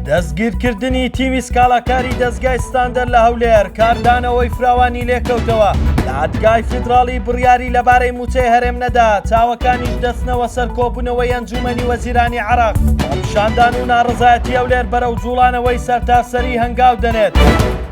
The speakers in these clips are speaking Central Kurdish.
دەستگیرکردنی تیمی سکاڵاکاری دەزگای ستاندەر لە هەولێر کاردانەوەی فراوانی لێکەوتەوە، دادگای فیدراڵی بڕیاری لەبارەی مووچەی هەرێم نەدا، چاوەکانیش دەچنەوە سەر کۆبوونەوەی ئەنجوومەنی وەزیرانی عێراق، خۆپیشاندان و ناڕەزایەتی هەولێر بەرەو جوڵانەوەی سەرتاسەری هەنگاو دەنێت.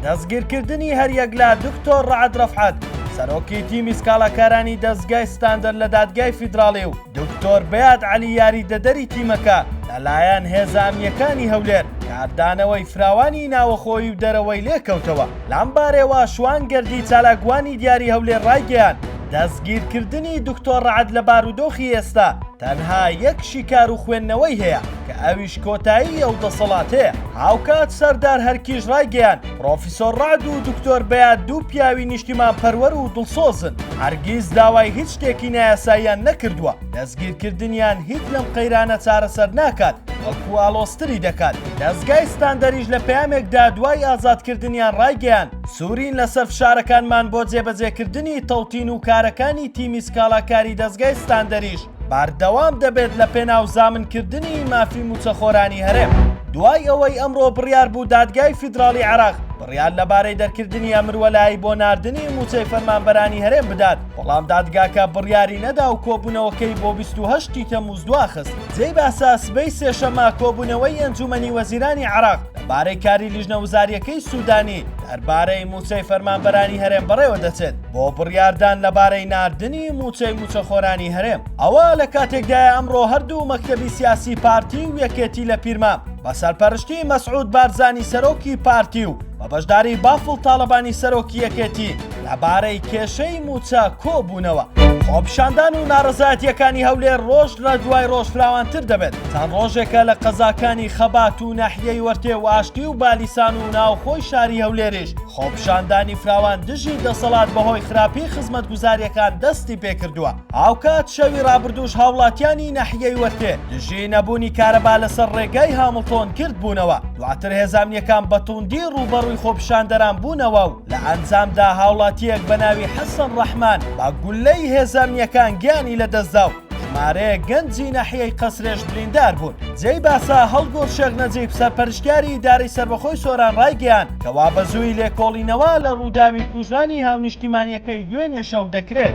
دەستگیرکردنی هەریەک لە دکتۆر ڕەعد ڕەفعەت، سەرۆکی تیمی سکاڵاکارانی دەزگای ستاندەر لە دادگای فیدراڵی و دکتۆر بەیاد عەلی یاریدەدەری تیمەکە لەلایەن هێزە ئەمنییەکانی هەولێر کاردانەوەی فراوانی ناوەخۆیی و دەرەوەی لێکەوتەوە. لەمبارەیەوە شوان گەردی چالاکوانی دیاری هەولێر ڕایگەیاند، دەستگیرکردنی دکتۆر ڕەعد لە بارودۆخی ئێستا تەنها یەک شیکار و خوێندنەوەی هەیە کە ئەویش کۆتایی ئەو دەسەڵاتەیە. هاوکات سەردار هەرکیش ڕایگەیاند، پڕۆفیسۆر ڕەعد و دکتۆر بەیاد دوو پیاوی نیشتیمانپەروەر و دڵسۆزن، هەرگیز داوای هیچ شتێکی نایاساییان نەکردووە، دەستگیرکردنیان هیچ لەم قەیرانە چارەسەر ناکات، بەڵکو ئاڵۆزتری دەکات. دەزگای ستاندەریش لە پەیامێکدا دوای ئازادکردنیان ڕایگەیاند، سوورین لەسەر فشارەکانمان بۆ جێبەجێکردنی تەوتین و کارەکانی تیمی سکاڵاکاری دەزگای ستاندەریش بەردەوام دەبێت لە پێناو زامنکردنی مافی مووچەخۆرانی هەرێم. دوای ئەوەی ئەمڕۆ بڕیار بوو دادگای فیدراڵی عێراق بڕیار لەبارەی دەرکردنی ئەمر وەلایی بۆ ناردنی مووچەی فەرمانبەرانی هەرێم بدات، بەڵام دادگاکە بڕیاری نەدا و کۆبوونەوەکەی بۆ 28 ی تەمموز دواخست. جێی باسە سبەی سێشەممە کۆبوونەوەی ئەنجوومەنی وەزیرانی عێراق لەبارەی کاری لیژنە وزارییەکەی سوودانی دەربارەی مووچەی فەرمانبەرانی هەرێم بەڕێوەدەچێت بۆ بڕیاردان لەبارەی ناردنی مووچەی مووچەخۆرانی هەرێم. ئەوە لە کاتێکدایە ئەمڕۆ هەردوو مەکتەبی سیاسی پارتی و یەکێتی لە پیرمام بە سەرپەرشتی مەسعود بارزانی سەرۆکی پارتی و بە بەشداری بافڵ تاڵەبانی سەرۆکی یەکێتی لەبارەی کێشەی مووچە کۆبوونەوە. خۆپیشاندان و ناڕەزایەتییەکانی هەولێر ڕۆژ لە دوای ڕۆژ فراوانتر دەبێت، چەند ڕۆژێکە لە قەزاکانی خەبات و ناحیەی وەرتێ و ئاشتی و بالیسان و ناوخۆی شاری هەولێریش خۆپیشاندانی فراوان دژی دەسەڵات بەهۆی خراپی خزمەتگوزارییەکان دەستی پێکردووە. هاوکات شەوی ڕابردووش هاوڵاتیانی ناحیەی وەرتێ دژی نەبوونی کارەبا لەسەر ڕێگای هامڵتۆن گردبوونەوە، دواتر هێزە ئەمنییەکان بە تووندی ڕووبەڕووی خۆپیشاندەران بوونەوە و لە ئەنجامدا هاوڵاتییەک بە ناوی حەسەن ڕەحمان بە گوللەی هێزە ئەمنییەکان گیانی لەدەستدا و ژمارەیەک گەنجی ناحیەی قەسرێش بریندار بوون. جێی باسە هەڵگورد شێخ نەجیب سەرپەرشتیاری ئیدارەی سەربەخۆی سۆران ڕایگەیاند کەوا بەزوویی لێکۆڵینەوە لە ڕووداوی کوژرانی هاونیشتیمانییەکەی دوێنێ شەو دەکرێت.